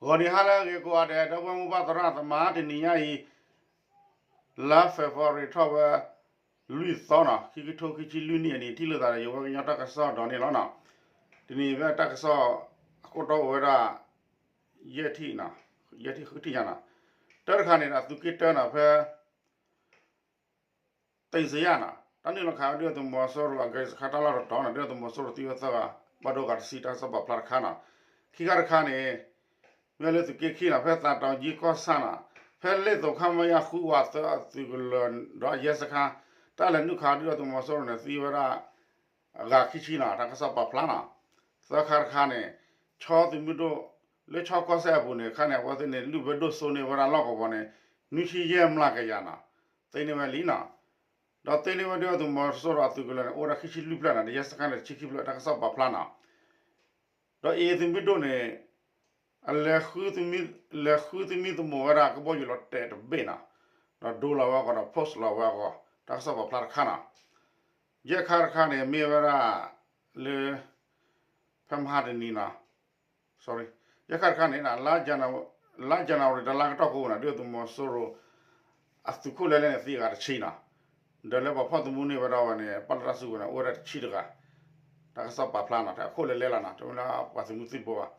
ဂီၤနံၤဟါလၢအဂ့ၤကိးဂၤဒဲး ဒီပုၢ်ဝဲၢ်မိၢ်ပၢ်သရၣ်သမါ တနံၤညါအံၤ လါ February ထီၣ်ဝဲ လွံၢ်သီနီၤ ခံကထိခံဆံလွံၢ်နံၣ်အနံၤ ထံၣ်လိာ်သးဒီး ယဝဲကညီတၢ်ကစီၣ်ဒီးန့ၣ်လီၤနီၤ. တနံၤဖဲတၢ်ကစီၣ်အခိၣ်တီအိၣ်ဝဲဒၣ် ယဲၢ်ထံၣ်နီၤ ယဲၢ်ထံၣ်ဃုထံၣ်ညါနီၤ. တၢ်တခါန့ၣ်ဒီး သုးက့တၢနီၤ ဖဲ သ့ၣ်စယၣ်နီၤ တၢ်နုာ်လီၤခးဝဲဒုၣ်ဒါသုးမီၤစိရိၤအဂဲၤစခါတၢ်လီၢ်တတီၤနီၤ ဒုၣ်ဒါသုးမီၤစိရိၤသံဝဲသၢဂၤ ဘၣ်ဒိဂၤတဆံ တၢ်ကစီၣ်ပာ်ဖျါတခါနီၤ. ခံခါတခါန့ၣ် မ့ၢ်လၢသုးက့ခံနီၤ ဖဲသးတီၤကၠံကီၢ်ဆၣ်နီၤ ဖဲလ့ၣ်သိးခမရ ဃုဝးသၢအသုးကလၢၤဒီးအယဲၢ်စခါ တၢ်လဲၤနုာ်ခးဒုၣ်ဒါသုးမီၤစိရိၤန့ၣ် သံဝဲဒၣ် အဂၤခံဆံနီၤ တၢ်ကစီၣ်ပာ်ဖျါနီၤ. သၢခါတခါန့ၣ် ဆီသုးမုၢ်ဒိၣ် လၢဆီကီၢ်စဲၣ်အပူၤန့ၣ် ခါန့ၣ် အဝဲသ့ၣ်န့ၣ် လုၢ်ဘၢဒိၣ်စိန့ၢ်ဝဲဒၣ်လီၢ်ကဝီၤန့ၣ် နွံဆံယဲၢ်မျးကယၤနီၤ သ့န့ၢ်ဝဲလံနီၤ. ဒီးသ့န့ၢ်ဝဲဒုၣ်ဒါသုးမီၤစိရိၤအသုးကလၢၤန့ၣ် အိၣ်ဝဲဒၣ်ခံဆံလွံၢ်ဖျၢၣ်နီၤ ဒီးယဲၢ်စခါန့ၣ် တဆံခံဖျၢၣ် တၢ်ကစီၣ်ပာ်ဖျါနီၤ. ဒီးအ့သုးမုၢ်ဒိၣ်န့ၣ် အလဲၤဃု လဲၤဃုသမံသမိးဝဲဒၣ်ကဘီယူၤလီၤတဲာ်တဘ့ၣ်နီၤ ဒီးဒိလီၤဝဲအဂီၢ်ဒီး post လီၤဝဲအဂီၢ် တၢ်ကစီၣ်ပာ်ဖျါတခါနီၤ. ယဲၢ်ခါတခါန့ၣ် မ့ၢ်ဝဲဒၣ် လၢ ဖဲမဟါတနံၤနီၤ sorry ယဲၢ်ခါတခါန့ၣ် လါ January တလါကတီၢ်ကိးနီၤ ဒုၣ်ဒါသုးမီၤစိရိၤ အသုးခိၣ်လဲလဲၣ်န့ၣ် သံဂၤတဆံနီၤ ဒီးလၢပှၤဖီၣ်သမူန့ၢ်ဝဲဒၣ်ဝဲန့ၣ် ပာ်လီၤတၢ်စုကဝဲၤန့ၣ် အိၣ်ဝဲဒၣ်တဆံတဂၤ တၢ်ကစီၣ်ပာ်ဖျါနီၤ တၢ်အခိၣ်လဲလဲၣ်လီၤနီၤ တမ့ၢ်လၢပှၤသုးမုၢ်သံၣ်ဘိဘၣ်.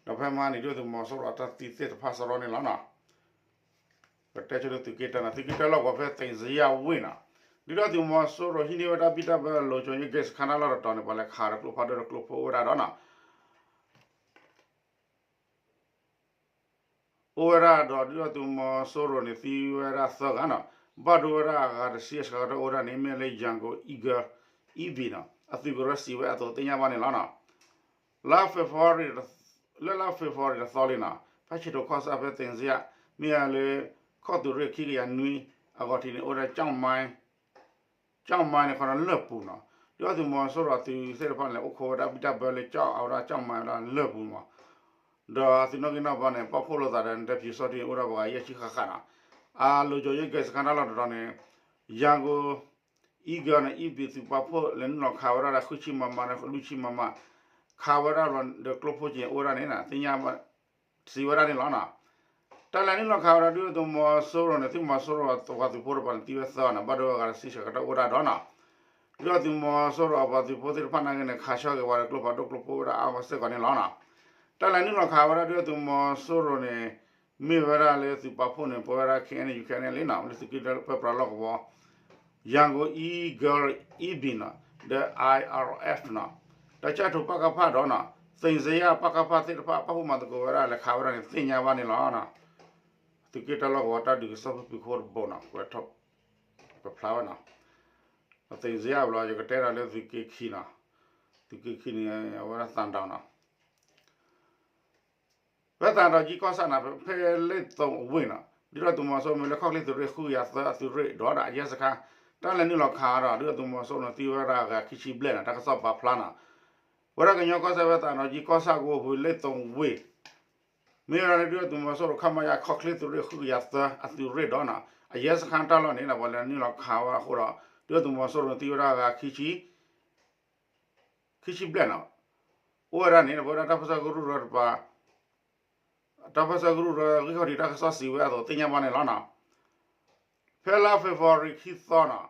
ဒီးဖဲမဟါန့ၣ် ဒုၣ်ဒါသုးမီၤစိရိၤအတၢ်သံသ့ၣ်တဖၣ်စရီန့ၣ်လီၤနီၤ. ပတဲဆိလၢသုးက့တၢနီၤ သုးက့တၢလီၢ်ကဝီၤဖဲသ့ၣ်စယၣ်ဝ့ၢ်နီၤ ဒုၣ်ဒါသုးမီၤစိရိၤဟံးန့ၢ်ဝဲတၢ်ဘံၣ်တၢ်ဘၢ လီၤကၠီၤယဲၢ်ဂ့ၢ်စခါတၢ်လီၢ်တတီၤန့ၣ် ပှၤလဲၤခးဒီးကျိဖးဒိၣ်ဒီးကျိဖိအိၣ်ဝဲဒၣ်ဒီးနီၤ အိၣ်ဝဲဒၣ်ဒီးဒုၣ်ဒါသုးမီၤစိရိၤန့ၣ် သံဝဲဒၣ်သၢဂၤနီၤ ဘၣ်ဒိဝဲဒၣ်အဂၤတဆံအစှၤကတၢၢ်အိၣ်ဝဲဒၣ်န့ၣ် မ့ၢ်လၢ Yangon Eagle Ebi နီၤ အသုးကရၢစံးဝဲအသိးသ့ၣ်ညါဘၣ်န့ၣ်လီၤနီၤ. လါ February လၢလါ February တသီလံနီၤ ဖဲဆံးထိးကီၢ်ဆၣ်ဖဲသ့ၣ်စယၣ် မ့ၢ်လၢ ခီၣ်သုးရ့ၣ်ခံကယၤနွံ အဂီၢ်ထံးန့ၣ် အိၣ်ဝဲဒၣ် ကၠီၣ်မါန့ၣ် ခီလၢလၢၢ်ပူၤနီၤ ဒုၣ်ဒါသုးမီၤစိရိၤအသုးသ့ၣ်တဖၣ်န့ၣ် အိၣ်ခိးဝဲဒၣ်ဘံၣ်တၢ်ဘၢလၢကၠီၣ် အဝဲဒၣ်ကၠီၣ်မါဝဲဒၣ်လၢၢ်ပူၤမး ဒီးအသုးနီၣ်ဂံၢ်နီၣ်ဘါန့ၣ် ပာ်ဖှိၣ်လိာ်သးဒီး နတဲဖၠူၤစီထံန့ၣ် အိၣ်ဒၣ်ပှၤဂၤယဲၢ်ဆံဃၣ်ဃၣ်နီၤ အလီၤကၠီၤယဲၢ်ဂ့ၢ်စခါတၢ်လီၢ်တတီၤန့ၣ် Yangon Eagle န့ၣ် Ebi သုးပာ်ဖှိၣ်လဲၤနုာ်လီၤခးဝဲဒၣ်ဒီး ဃုဆံ မမ ဒီး လွံၢ်ဆံ မမ ခးဝဲဒၣ်ဒီးကျိဖိက့ၤအိၣ်ဝဲဒၣ်န့ၣ် သ့ၣ်ညါ စံးဝဲဒၣ်န့ၣ်လီၤနီၤ. တၢ်လဲၤနုာ်လီၤခးဝဲဒၣ်ဒုၣ်ဒါသုးမီၤစိရိၤန့ၣ် သုးမီၤစိရိၤအပှၤသုးဖိတဖၣ်န့ၣ် သံဝဲသၢဂၤနီၤ ဘၣ်ဒိဝဲဂၤတဆံစှၤကတၢၢ်အိၣ်ဒၣ်ဒီးနီၤ ဒုၣ်ဒါသုးမီၤစိရိၤအပှၤသုးဖိသ့ၣ်တဖၣ်နာ်က့န့ၣ် ခးဆၢက့ၤဝဲဒီးကျိဖးဒိၣ်ကျိဖိဝဲဒၣ်အါဂီၢ်စ့ၢ်ကီးန့ၣ်လီၤနီၤ. တၢ်လဲၤနုာ်လီၤခးဝဲဒၣ်ဒုၣ်ဒါသုးမီၤစိရိၤန့ၣ် မ့ၢ်ဝဲဒၣ်လၢသုးပာ်ဖှိၣ်န့ၣ် ပဝဲဒၣ် K N U K N L နီၤ လၢသုးက့တၢပၢပြးလီၢ်ကဝီၤ Yangon Eagle Ebi နီၤ ဒီး I R F နီၤ ဒီးကၠဲၣ်ထိးပကဖ ဒီးနီၤ သ့ၣ်စယၣ်ပကဖသ့ၣ်တဖၣ် ပာ်ဖှိၣ်မၤသကိးဝဲဒၣ်လဲၤခးဝဲဒၣ်န့ၣ် သ့ၣ်ညါဘၣ်န့ၣ်လီၤ. သုးက့တၢလီၢ်ကဝီၤတၢ်ဒုးကစီၣ်ဖုၣ်ဖုၣ်ခိၣ်တဘိနီၤ ကွဲးထီၣ် ပဖျါဝဲနီၤ သ့ၣ်စယၣ်ဘျီ ယကတဲဒီးလၢသုးက့ခံနီၤ သုးက့ခံန့ၣ် အဝဲဒၣ်သးဒီးနီၤ ဖဲသးဒီးကၠံကီၢ်ဆၣ်နီၤ ဖဲလ့ၣ်သိးဝ့ၢ်နီၤ ဒုၣ်ဒါသုးမီၤစိရိၤမ့ၢ်လၢ ခီၣ်ချ့သုးရ့ၣ်ဃုကယၤသၢအသုးရ့ၣ်ဒီးဒၣ်အယဲၢ်စခါ တၢ်လဲၤနုာ်လီၤခးဒီး ဒုၣ်ဒါသုးမီၤစိရိၤန့ၣ် သံဝဲဒၣ်အဂၤခံဆံဘျဲၣ်နီၤ တၢ်ကစီၣ်ပာ်ဖျါနီၤ ဝဲဒၣ်ကညီကီၢ်စဲၣ်ဖဲသးဒီးကၠံကီၢ်ဆၣ်ကအိၣ်ဖဲလ့ၣ်သိးဝ့ၢ် မ့ၢ်ဝဲဒၣ်လၢဒုၣ်ဒါသုးမီၤစိရိၤ ခမရ ခီၣ်ချ့သုးရ့ၣ်ဃုကယၤသၢအသုးရ့ၣ်ဒီးနီၤ အယဲၢ်စခါတၢ်လီၢ်န့ၣ် ပှၤလဲၤနုာ်လီၤခးဝဲအဃိဒီး ဒုၣ်ဒါသုးမီၤစိရိၤန့ၣ် သံဝဲဒၣ်အဂၤခံဆံ ခံဆံဘျဲၣ်နီၤ အိၣ်ဝဲဒၣ်န့ၣ် ပဝဲဒၣ်တၢ်ပၢဆှၢကရူၢ်ကရၢတပၤ တၢ်ပၢဆှၢကရူၢ်ကရၢဂံၢ်ခီၣ်ထံးတၢ်ကစီၣ်စံးဝဲအသိးသ့ၣ်ညါဘၣ်န့ၣ်လီၤနီၤ. ဖဲလါ February ခံသီနီၤ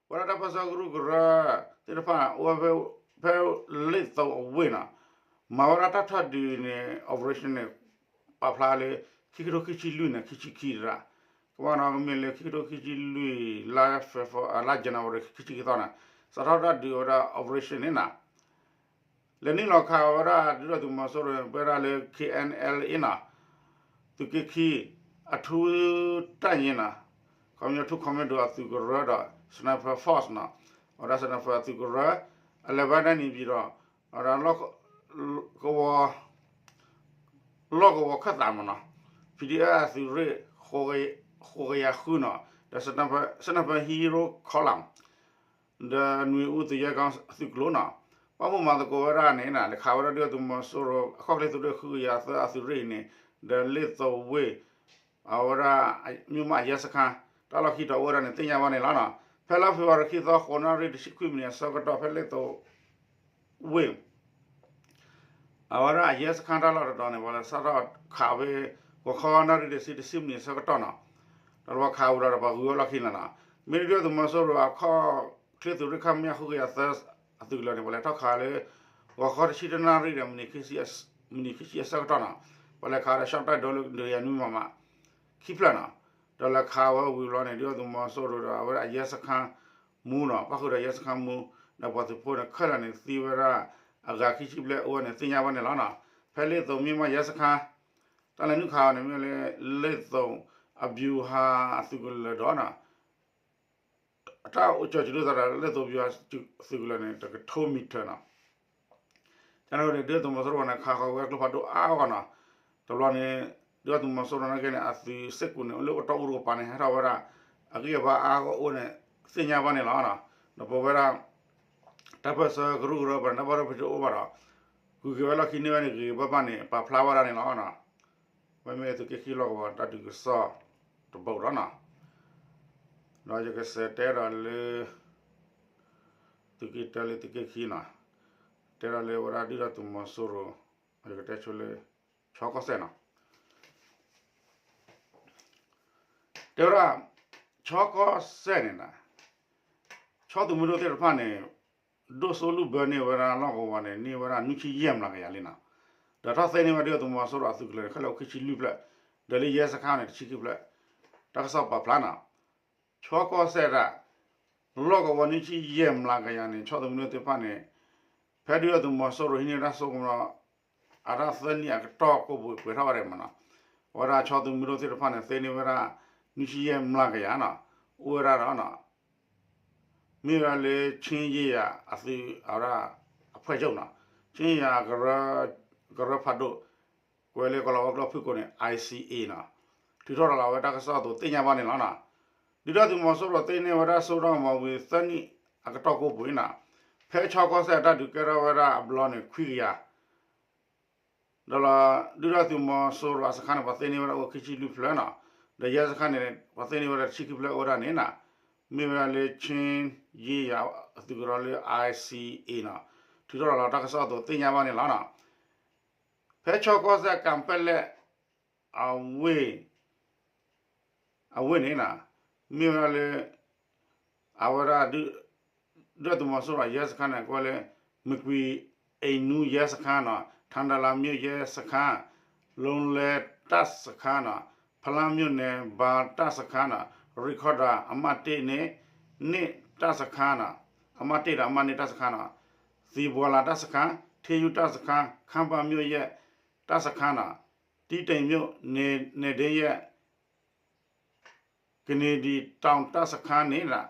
ပဝဲဒၣ်တၢ်ပၢဆှၢကရူၢ်ကရၢသ့ၣ်တဖၣ်န့ၣ် အိၣ်ဝဲဖဲ ဖဲလ့ၣ်သိးအဝ့ၢ်နီၤ မၤဝဲဒၣ်တၢ်ထီၣ်ဒုးန့ၣ် operation န့ၣ် ပာ်ဖျါလၢ ခံကထိခံဆံလွံၢ်န့ၣ် ခံဆံခံတရၣ် ကဘၣ်နီၤကမ့ၢ်လၢခံကထိခံဆံလွံၢ် လါ February လါ January ခံဆံခံသီန့ၣ် စးထီၣ်တၢ်ဒုးဝဲဒၣ် operation န့ၣ်နီၤ လဲၤနုာ်လီၤခးဝဲဒၣ်ဒုၣ်ဒါသုးမီၤစိရိၤ ဝဲဒၣ်လၢ K N L A နီၤ သုးက့ခံ အထူးတပ်ရင်းနီၤ ခီပညီထူ commando အသုးကရၢဒီး sniper force နီၤ အဝဲဒၣ် sniper အသုးကရၢ အလဲၤဝဲဒၣ်န့ၣ်ပၠံဒီး အဝဲဒၣ် ကဝီၤ လီၢ်ကဝီၤခၢၣ်သးမးနီၤ P D F အသုးရ့ၣ် ဃိးကယၤဃုနီၤ ဒီး sniper hero column ဒီးနွံဦးသူရဲကောင်း သုးကျိၤနီၤ ပာ်ဖှိၣ်မၤသကိးဝဲဒၣ်န့ၣ် လဲၤခးဝဲဒၣ်ဒုၣ်ဒါသုးမီၤစိရိၤ အခီၣ်ချ့သုးရ့ၣ်ဃုကယၤသၢအသုးရ့ၣ်အံၤန့ၣ် ဒီးလ့ၣ်သိးဝ့ၢ် အဝဲဒၣ် မြို့မရဲစခန်း တၢ်လီၢ်ခံတီၤအိၣ်ဝဲဒၣ်န့ၣ် သ့ၣ်ညါဘၣ်န့ၣ်လီၤနီၤ. ဖဲလါ February ခံသီ ဃိးနၣ်ရံၣ်တဆံခွံမံးနံးအဆၢကတီၢ် ဖဲလ့ၣ်သိးဝ့ၢ် အဝဲဒၣ်အရဲစခန်းတၢ်လီၢ်တတီၤန့ၣ် ပှၤလဲၤစးထီၣ်ခးဝဲ ဂီၤခီနၣ်ရံၣ်တဆံ တဆံမံးနံးဆၢကတီၢ်နီၤ, ဒီးပှၤခးဝံၤဒီးပှၤဂုၤဝဲလီၢ်ခံန့ၣ်နီၤ, မ့ၢ်ဒုၣ်ဒါသုးမီၤစိရိၤအခီၣ်ချ့သုးရ့ၣ်ခၣ်မ့ၢ်အဃုကယၤသၢ အသုးကလၢၤန့ၣ် ပှၤလဲၤထီၣ်ခးလၢ ဂီၤခီတဆံတနၣ်ရံၣ်ဒီး မံးနံးခံဆံအဆၢကတီၢ်နီၤ, ပှၤလဲၤခးဒီး ရှော့တိုက်ဒုံး လၢဒုးယၤနွံမမ ခံဖျၢၣ်နီၤ, ဒီးလဲၤခးဝဲဝံၤဘျီန့ၣ် ဒုၣ်ဒါသုးမီၤစိရိၤဒီးအဝဲဒၣ်အရဲစခန်းမှူးနီၤ, ပၣ်ဃုာ်ဒီးရဲစခန်းမှူး ဒီးပှၤသုးဖိန့ၣ် ခဲလၢာ်န့ၣ်သံဝဲဒၣ် အဂၤခံဆံဘျဲၣ်အိၣ်ဝဲန့ၣ် သ့ၣ်ညါဘၣ်န့ၣ်လီၤနီၤ, ဖဲလ့ၣ်သိးမ့ၢ်မးရဲစခန်း တၢ်လဲၤနုာ်ခးအီၤန့ၣ် မ့ၢ်လၢ လ့ၣ်သိးအဗျူဟာအသုးကလၢၤဒီးနီၤ အတၢ်အိၣ်ကၠီၤစံးဒိၣ်သးဒီး လ့ၣ်သိးဗျူဟာသုးကလၢၤန့ၣ် တကထိမံၤထၢၣ်နီၤ, ကန့ၣ်ဒုၣ်ဒါသုးမီၤစိရိၤန့ၣ် ခးဃီၤဝဲကျိဖးဒိၣ်အါဂီၢ်နီၤ, တဘျီန့ၣ် ဒုၣ်ဒါသုးမီၤစိရိၤန့ၣ်က့န့ၣ် အသုးစ့ၢ်ကီးန့ၣ် လၢအတီအူတကပၤန့ၣ် ဟဲထီၣ်ဝဲဒၣ် အဂံၢ်အဘါအါဂီၢ်အိၣ်န့ၣ် သ့ၣ်ညါဘၣ်န့ၣ်လီၤနီၤ, ဒီးပဝဲဒၣ် တၢ်ပၢၢ်ဆၢကရူၢ်ကရၢပှၤန့ၣ် တၢ်ဘၣ်ဒိဘၣ်ထံးတအိၣ်ဘၣ်ဒီး ဂုၤက့ၤဝဲလီၢ်ခံန့ၢ်ဝဲန့ၣ် ဂ့ၤဂ့ၤဘၣ်ဘၣ်န့ၣ် ပာ်ဖျါဝဲဒၣ်န့ၣ်လီၤနီၤ, ဝဲမ့ၢ်သုးက့ခံလီၢ်ကဝီၤတၢ်ဒုးကစီၣ်တဘိဒီးနီၤ, ဒီးယကစးတဲဒီးလၢ သုးက့တၢလၢသုးက့ခံနီၤ, တဲဒီးလၢဝဲဒၣ်ဒုၣ်ဒါသုးမီၤစိရိၤ, ယကတဲဆိလၢ ချီကီၢ်စဲၣ်နီၤ, တဲဝဲဒၣ် ချီကီၢ်စဲၣ်န့ၣ်နီၤ, ဆီသုးမုၢ်ဒိၣ်သ့ၣ်တဖၣ်န့ၣ် ဒိၣ်စိလုၢ်ဘၢန့ၢ်ဝဲဒၣ်လီၢ်ကဝီၤန့ၣ် န့ၢ်ဝဲဒၣ်နွံဆံယဲၢ်မျးကယၤလံနီၤ, ဒီးထီၣ်သ့န့ၢ်ဝဲဒၣ်ဒုၣ်ဒါသုးမီၤစိရိၤအသုးကလၢၤန့ၣ် ခဲလၢာ်အိၣ်ခံဆံလွံၢ်ဖျၢၣ်, ဒီးလၢရဲစခန်းန့ၣ် တဆံခံဖျၢၣ်, တၢ်ကစီၣ်ပာ်ဖျါနီၤ, ဆီကီၢ်စဲၣ်ဒၣ် လီၢ်ကဝီၤနွံဆံယဲၢ်မျးကယၤန့ၣ် ဆီသုးမုၢ်ဒိၣ်သ့ၣ်တဖၣ်န့ၣ် ဖဲဒုၣ်ဒါသုးမီၤစိရိၤဟံးန့ၢ်တၢ်စိကမီၤ အတၢ်သၢနံၣ်အကတီၢ်ကိးပူၤပှဲၤထီၣ်ဝဲဒၣ်မနီၤ, အဝဲဒၣ်ဆီသုးမုၢ်ဒိၣ်သ့ၣ်တဖၣ်န့ၣ် သ့န့ၢ်ဝဲဒၣ် နွံဆံယဲၢ်မျးကယၤနီၤ, အိၣ်ဝဲဒၣ်ဒီး မ့ၢ်ဝဲဒၣ်လၢ ချင်းရေးရာ အသုး အဝဲဒၣ် အဖွဲ့ချုပ်နီၤ, ချင်းရေးရာ ကရၢဖးဒိၣ် ကွဲးလၢကီၢ်လီၤဝါကျိာ်ဖုၣ်ကိာ်န့ၣ် I C A နီၤ, ထုးထီၣ်ရၤလီၤဝဲတၢ်ကစီၣ်အသိးသ့ၣ်ညါဘၣ်န့ၣ်လီၤနီၤ, ဒုၣ်ဒါသုးမီၤစိရိၤသ့န့ၢ်ဝဲဒၣ်စိကမီၤဝံၤသၢနံၣ်အကတီၢ်ကိးပူၤန့ၣ်နီၤ, ဖဲဆီကီၢ်စဲၣ်အတၢ်ဒုးကဲထီၣ်ဝဲဒၣ်အဘျီန့ၣ် ခွံကယၤ ဒီးလီၤ ဒုၣ်ဒါသုးမီၤစိရိၤအစခန်းန့ၣ် ပှၤသ့န့ၢ်ဝဲဒၣ်အိၣ်ခံဆံလွံၢ်ဖျၢၣ်နီၤ, ဒီးရဲစခန်းန့ၣ် ပှၤသ့န့ၢ်ဝဲဒၣ်တဆံခံဖျၢၣ်အိၣ်ဝဲဒၣ်န့ၣ်နီၤ, မ့ၢ်ဝဲဒၣ်လၢ ချင်းရေးရာ အသုးကရၢလၢ I C A နီၤ, ထုးထီၣ်ရၤလီၤတၢ်ကစီၣ်အသိးသ့ၣ်ညါဘၣ်န့ၣ်လီၤနီၤ, ဖဲဆီကီၢ်စဲၣ်ကၣ်ပဲလဲၣ် အဝ့ၢ် အဝ့ၢ်န့ၣ်နီၤ, မ့ၢ်ဝဲဒၣ်လၢ အဝဲဒၣ် ဒုၣ်ဒါသုးမီၤစိရိၤအရဲစခန်းန့ၣ် ကွဲးလၢ မကွီးအ့နူရဲစခန်းနီၤ, ထန်တလန်မြို့ရဲစခန်း, လူလဲတၢ်စခန်းနီၤ, ဖလမ်းမြို့နယ် ဘဏ်တပ်စခန်းနီၤ, ရ့ခီဒၣ် အမှတ်တစ်န့ၣ် နှစ်တပ်စခန်းနီၤ, အမှတ်တစ်ဒီးအမှတ်နှစ်တပ်စခန်းနီၤ, သံၣ်ဘွၤလးတပ်စခန်း, ထေးယူးတပ်စခန်း, ခမ်းပမြို့ရဲတပ်စခန်းနီၤ, တီးတိန်မြို့နယ် နယ်ဒင်းရဲ ကနေဒီတောင်တပ်စခန်းန့ၣ်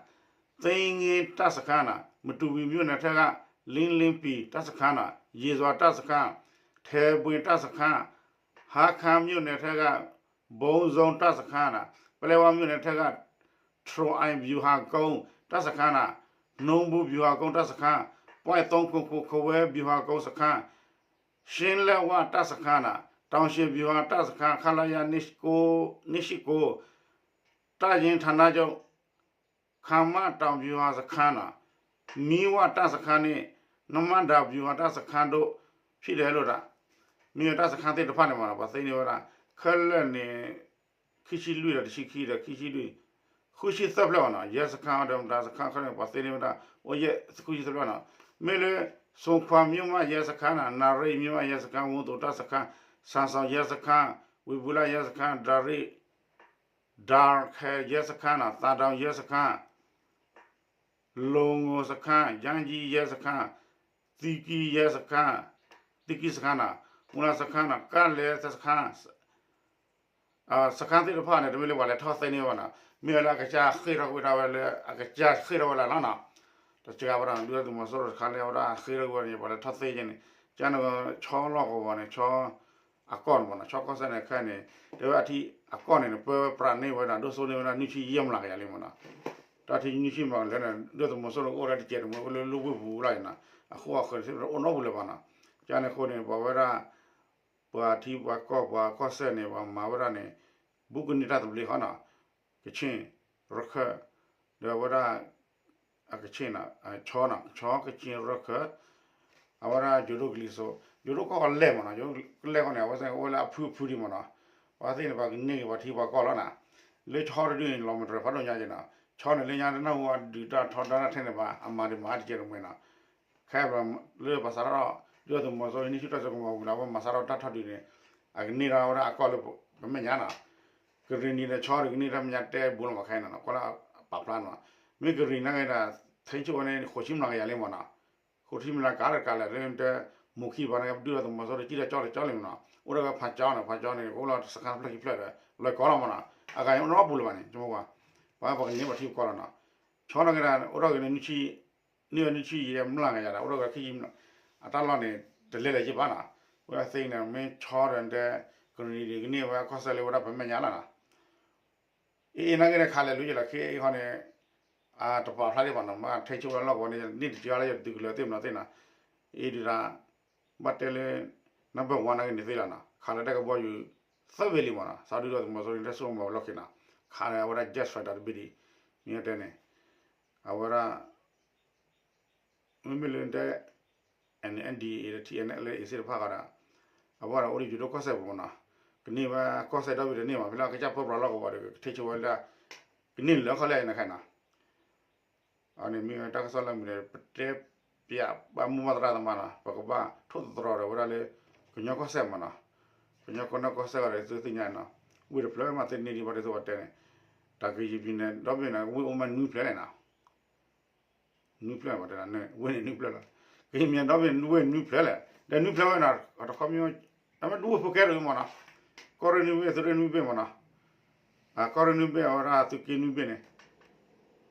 သိမ်းရေးတပ်စခန်းနီၤ, မတူပီမြို့နယ်ထဲက လင်းလင်းပီတပ်စခန်းနီၤ, ရေစွာတပ်စခန်း, ထဲဘွေတပ်စခန်း, ဟားခါမြို့နယ်ထဲက ဘုံဇုံတပ်စခန်းနီၤ, ပလဲဝါမြို့နယ်ထဲက ထရိၣ်အိုင်ဗျူဟာကုန်းတပ်စခန်းနီၤ, နူးဘူးဗျူဟာကုန်းတပ်စခန်း, ပွိုင့်သုံးခုခု ခဝဲဗျူဟာကုန်းစခန်း, ရှင်းလက်ဝတပ်စခန်းနီၤ, တောင်ရှည်ဗျူဟာတပ်စခန်း ခလရ နှစ်ရှစ်ကိုး, နှစ်ရှစ်ကိုး, တပ်ရင်းဌာနချုပ် ခမရ တောင်ဗျူဟာစခန်းနီၤ, မီးဝတပ်စခန်းန့ၣ် နမတ ဗျူဟာတပ်စခန်းတို့ ဖြစ်တယ်လို့ မ့ၢ်ဝဲတပ်စခန်းသ့ၣ်တဖၣ်န့ၣ်မနီၤ ပှၤသ့န့ၢ်ဝဲဒၣ် ခဲလၢာ်န့ၣ် ခံဆံလွံၢ်ဒီးတဆံခံဒီးခံဆံလွံၢ် ဃုဆံသၢဖျၢၣ်မနီၤ, ရဲစခန်းဒီးမတၤစခန်းခဲလၢာ်န့ၣ် ပှၤသ့န့ၢ်ဝဲဒၣ် အိၣ်ယဲၢ်ဃုဆံသၢဖျၢၣ်နီၤ, မ့ၢ်လၢ ဆွမ်ခွာမြို့မရဲစခန်းနီၤ, နၣ်ရံၣ်မြို့မရဲစခန်း, ဝူသိးတပ်စခန်း, ဆန်ဆောင်ရဲစခန်း, ဝေဘူလရဲစခန်း, ဒါရ့ၣ် ဒါခဲရဲစခန်းနီၤ, သံတောင်ရဲစခန်း, လူငိုစခန်း, ယန်းကြီးရဲစခန်း, သီကီရဲစခန်း, သီကီစခန်းနီၤ, မူလစခန်းနီၤ, ကလဲစခန်း စခန်းသ့ၣ်တဖၣ်န့ၣ် တမ့ၢ်လၢပှၤလဲၤထီၣ်သ့န့ၢ်ဝဲနီၤ, မ့ၢ်ဝဲလၢအကစၢ်ဃ့ၢ်ထီၣ်ကွံာ်ဒၣ်ဝဲလၢ အကစၢ်ဃ့ၢ်ထီၣ်ဝဲလၢနီၤ, တစှၤဝဲဒၣ် ဒုၣ်ဒါသုးမီၤစိရိၤတခါလၢအဝဲဒၣ်ဃ့ၢ်ထီၣ်ကွံာ်ဝဲန့ၣ် ပှၤလဲၤထီၣ်သ့က့ၤန့ၣ် ကန့ၣ် ဆီလီၢ်ကဝီၤန့ၣ် ဆီအကီၢ်န့ၣ်မနီၤ, ဆီကီၢ်စဲၣ်န့ၣ်ခဲအံၤန့ၣ် တဲဝဲအထံအကီၢ်န့ၣ်န့ၣ် ပၢပြးန့ၢ်ဝဲဒၣ် ဒိၣ်စိန့ၢ်ဝဲဒၣ် နွံဆံယဲၢ်မျးကယၤလံမနီၤ, တၢ်ထံနွံဆံမျးကယၤလံန့ၣ် ဒုၣ်ဒါသုးမီၤစိရိၤအိၣ်ဒၣ်တကဲးတမှဲၤဝဲလၢလၢဝ့ၢ်ပူၤလီၤနီၤ, အဃိအဃၢၤတဆ့ၣ်တအိၣ်နီတပူၤလၢၤဘၣ်နီၤ, ကန့ၣ်အဃိန့ၣ် ပှၤဝဲဒၣ် ပှၤထံပှၤကီၢ်ပှၤကီၢ်စဲၣ်န့ၣ် ပှၤမၤဝဲဒၣ်န့ၣ် ဘူးကနံၤတၢ်သဘျ့ဃီနီၤ, ကခ့ၣ်ရခၢၣ် ဒီးအဝဲဒၣ် အကခ့ၣ်နီၤ ဆီနီၤ ဆီကခ့ၣ်ရခၢၣ် အဝဲဒၣ်ယိၤဒိၣ်ကလံၤစိး ယိၤဒိၣ်ကီၢ်ကလဲၢ်မ့ၢ်နီၤ, ယိၤဒိၣ်ကလဲၢ်ဃီန့ၣ် အဝဲသ့ၣ်အိၣ်လၢအဖုအဖုဒံးမ့ၢ်နီၤ, ပှၤသ့ၣ်န့ၣ် ပှၤကန့ၢ်က့ၤပှၤထံပှၤကီၢ်လီၤနီၤ, လၢဆီတဒုန့ၣ် လီၤမတြဲၤဖးဒိၣ်ညါက့ၤနီၤ, ဆီန့ၣ်လၢညါတနၢ်ဟူအဒုး တၢ်ထီဒါတၢ်ထဲန့ၣ်ဘၣ် အမၤဒံးမၤအါတကဲးတမှဲၤနီၤ, ခဲလၢာ်လၢပှၤစးထီၣ် ဒုၣ်ဒါသုးမီၤစိရိၤ နံၣ်ဆံတၢ်စိကမီၤဝံၤလီၤ အဝဲမၤစးထီၣ်တၢ်ထီဒါန့ၣ် အကန့ၢ်ထီၣ်ဝဲဒၣ်အကီၢ်လၢပမဲာ်ညါနီၤ, ကရ့ၣ်နံၤဒီးဆီဒီးကန့ၢ်တၢ်မဲာ်ညါတဲဘူးလီၤမးခဲအံၤနီၤ, ကွၢ်လၢပာ်ဖျါနီၤ, မ့ၢ်ကရ့ၣ်နံၤနာ်က့ဒီး ထိန်းချုပ်ဝဲန့ၣ် ဃိးဆံမျးကယၤလံမ့ၢ်နီၤ, ဃိးဆံမျးကယၤလၢကးလၢာ်လၢတဲ မိၢ်ခံပှၤန့ၣ် ဒုၣ်ဒါသုးမီၤစိရိၤ တကံၢ်ဒီးကၠီတကၠီလံမ့ၢ်နီၤ, အိၣ်ဒီးဝဲဖးကၠီန့ၣ် ဖးကၠီန့ၣ် အိၣ်လီၤစခါဖျၢၣ်ခံဖျၢၣ်ဒီး လီၤကီလီၤမ့ၢ်နီၤ, အဂၤန့ၣ်အိၣ်နီတပူၤလၢၤဘၣ်န့ၣ် ဆိကမိၣ်ကွၢ်, ပှၤပှၤကန့ၢ်ပှၤထံပှၤကီၢ်လီၤနီၤ, ဆီနာ်က့ဒီး အိၣ်ဒီးက့ၤန့ၣ် နွံဆံ နွံဆံယဲၢ်မျးကယၤဒီး အိၣ်ဒီးဝဲခံဆံ အတၢ်လီၢ်န့ၣ် တလဲၤလၢၤယံၤဘၣ်နီၤ, ဝဲသ့ၣ်န့ၣ် မ့ၢ်ဆီဒီးတဲ ကရ့ၣ်နံၤဒီးကန့ၢ်ဝဲကီၢ်စဲၣ်လၢဝဲဒၣ်ပမဲာ်ညါလီၤနီၤ အ့ၣ် နာ်က့န့ၣ် ခးလဲၤလူၤယဲလီၤ ခဲအံၤဃီန့ၣ် အတပာ်ဖျါဒံးဘၣ်နီၤ, မ့ၢ်ထိန်းချုပ်ဝဲလီၢ်ကဝီၤန့ၣ် န့ၢ်တက့ၤအီၤလၢယတတုၤကလၢၤသ့ၣ်မနီၤသ့ၣ်နီၤ, အ့ၣ်ဒုးဒၣ် ဘၣ်တဲလၢ number one နာ်က့န့ၣ်သ့လီၤနီၤ, ခးလၢတၢ်ကဘီယူၤ သၢဘ့ၣ်လံမနီၤ, စီၤဒုၣ်ဒါသုးမီၤစိရိၤန့ၣ် တၢ်စိကမီၤဝဲလီၢ်ခံနီၤ, ခးလၢအဝဲဒၣ် jet fighter တဘ့ၣ်ဒံး, မ့ၢ်တဲန့ၣ် အဝဲဒၣ် မ့မ့ၢ်လၢတဲ NNDA ဒီး TNLA သ့ၣ်တဖၣ်ဃီဒီး အဝဲဒၣ်အိၣ်လၢယိၤဒိၣ်ကီၢ်စဲၣ်ပူၤမနီၤ, ကန့ၢ်ဝဲကီၢ်စဲၣ်ဒီဘ့ၣ်တန့ၢ်ဘၣ်, ဖဲလၢကစၢ်ပၢပြးလီၢ်ကဝီၤဒီး ကထိန်းချုပ်ဝဲဒၣ် ကန့ၢ်လၢခီလဲၣ်နခါနီၤ, အန့ၣ်မ့ၢ်တၢ်ကစီၣ်လၢမနုၤလဲၣ် ပတဲပၠးဘၣ်မိၢ်ပၢ်သရၣ်သမါနီၤ, ပကဘၣ်ထိၣ်သတြီၤဒီးဝဲဒၣ်လၢ ကညီကီၢ်စဲၣ်မနီၤ, ကညီကီၢ်စဲၣ်ဃီဒီး သုသ့ၣ်ညါနီၤ, ဝ့ၢ်တဖျၢၣ်မးသ့န့ၢ်ဒံးဘၣ်ဒ်သိးပတဲန့ၣ်, တၢ်ကယံာ်ပံၤန့ၣ် ဒီဘ့ၣ်န့ၣ် ဝ့ၢ်အိၣ်မးနွံဖျၢၣ်လဲၣ်နီၤ နွံဖျၢၣ်ဘၣ်တဲ, ဝ့ၢ်န့ၣ်နွံဖျၢၣ်လီၤ, ကယံာ်ပံၤန့ၣ် ဒီဘ့ၣ်ဝ့ၢ်နွံဖျၢၣ်လဲၣ်, ဒီးနွံဖျၢၣ်ဝဲနီၤ တခီမ့ၢ် တမ့ၢ်ဒူဝ့ၢ်ဖိကဲတဂ့ၤမနီၤ, ကီၢ်ရ့ၣ်နွံဘ့ၣ် သုးရ့ၣ်နွံဘ့ၣ်မနီၤ, ကီၢ်ရ့ၣ်နွံဘ့ၣ် အဝဲဒၣ်သုးက့နွံဘ့ၣ်န့ၣ်,